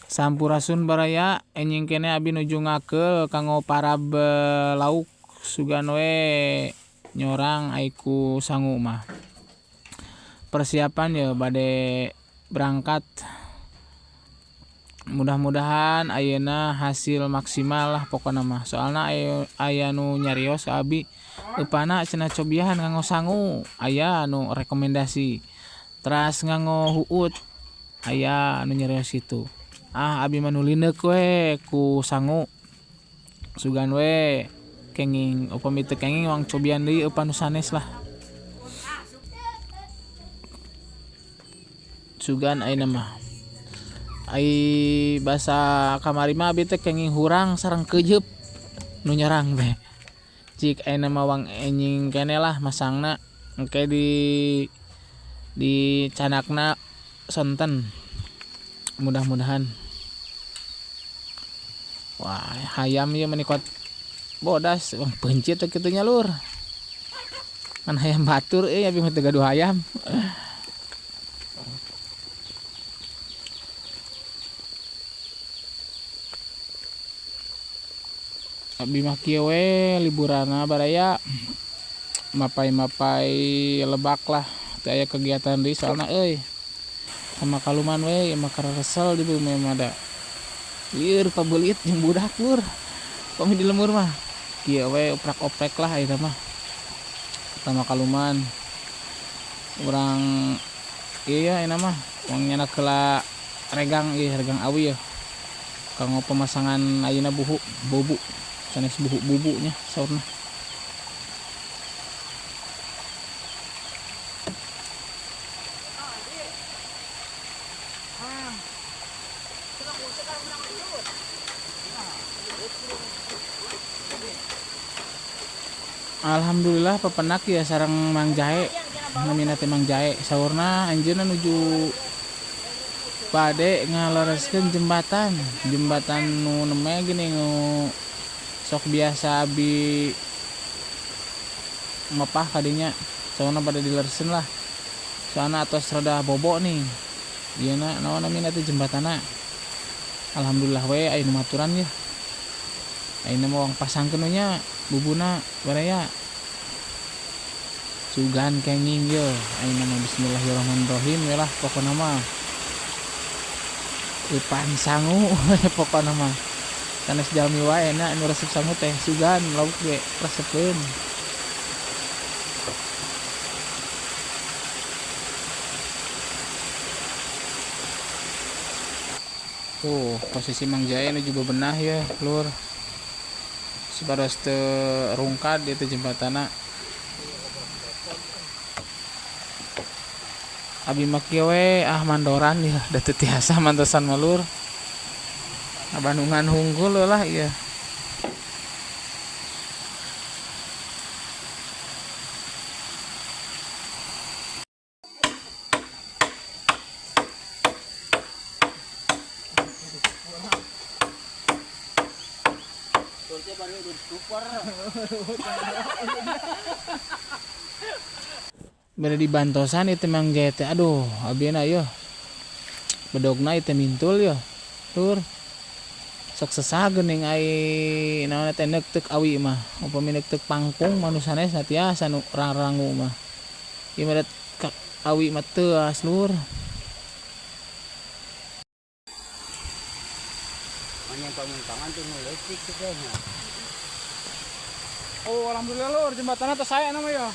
Sampurasun baraya, enjing keneh abi nuju ngakeul kanggo parab lauk sugan we nyorang ai ku sangu mah. Persiapan ye bade berangkat, mudah-mudahan ayeuna hasil maksimal lah pokona mah, soalna aya nu nyarios ka abi eupana cenah cobian nganggo sangu, aya nu rekomendasi teras nganggo huut aya anu nyarios kitu. Ah abi mah nu lineuk we ku sangu sugan we kenging, upami teu kenging urang cobian deui eupan nu sanes lah. Sugan ayeuna mah ai basa kamari mah abi teh kenging hurang sareng keujeup nu nyerang teh. Cik ayeuna mah wang enjing keneh lah masangna engke di canakna sonten. Mudah-mudahan. Wah, hayam ieu meni kuat bodas, wah peuncit teh kitu nya lur. Kan hayam batur euy abi mah teu gaduh hayam. Abi mah kieu we liburanna baraya mapai-mapai lebak lah, teu aya kegiatan deui soalna euy. Sama kaluman we mah karesel di bumi mah da. Lieur pabeulit jeung budak lur. Pami di lembur mah kieu we oprak-oprek lah ayeuna mah. Sama kaluman urang ieu ya ayeuna mah urang nyanak heula regang ieu regang awi yeuh. Kanggo pemasangan ayeuna buhu bubu sanes buhu bubunya saurna. Alhamdulillah pepenak ya sareng Mang Jahe, namina teh Mang Jahe. Saurna anjeunna nuju bade ngalereskeun jembatan, jembatan nu neme gini nu sok biasa abi mapah kadinya. Saurna bade dilereskeun lah. Soalna atos rada bobo nih. Ieu na naon namina teh jembatanna. Alhamdulillah we aya nu maturan yeuh. Ayeuna mah urang pasangkeun we nya bubuna baraya. Sugan kenging yeuh ayeuna mah bismillahirrahmanirrahim we lah pokona mah. Eupan sangu pokona mah. Sanes jalmi wae na anu resep sangu teh sugan lauk ge resepeun. Tuh posisi Mang Jahe nuju bebenah ya lur. Supados teu rungkad ieu teh jembatanna. Abi mah kieu we ah mandoran ieu da teu tiasa mantosan mah lur. Bandungan hunggul lah ieu. Bade dibantosan ieu teh Mang Jahe teh, aduh abina yeuh bedogna ieu teh mintul yeuh lur. Sok sesah geuning ai naon teh neukteuk awi mah, upami neukteuk pangpung mah nu sanes na tiasa nu rangrangu mah. Ieu mah awi mah teuas lur. Oh alhamdulillah lur, jembatanna teh sae na mah yeuh.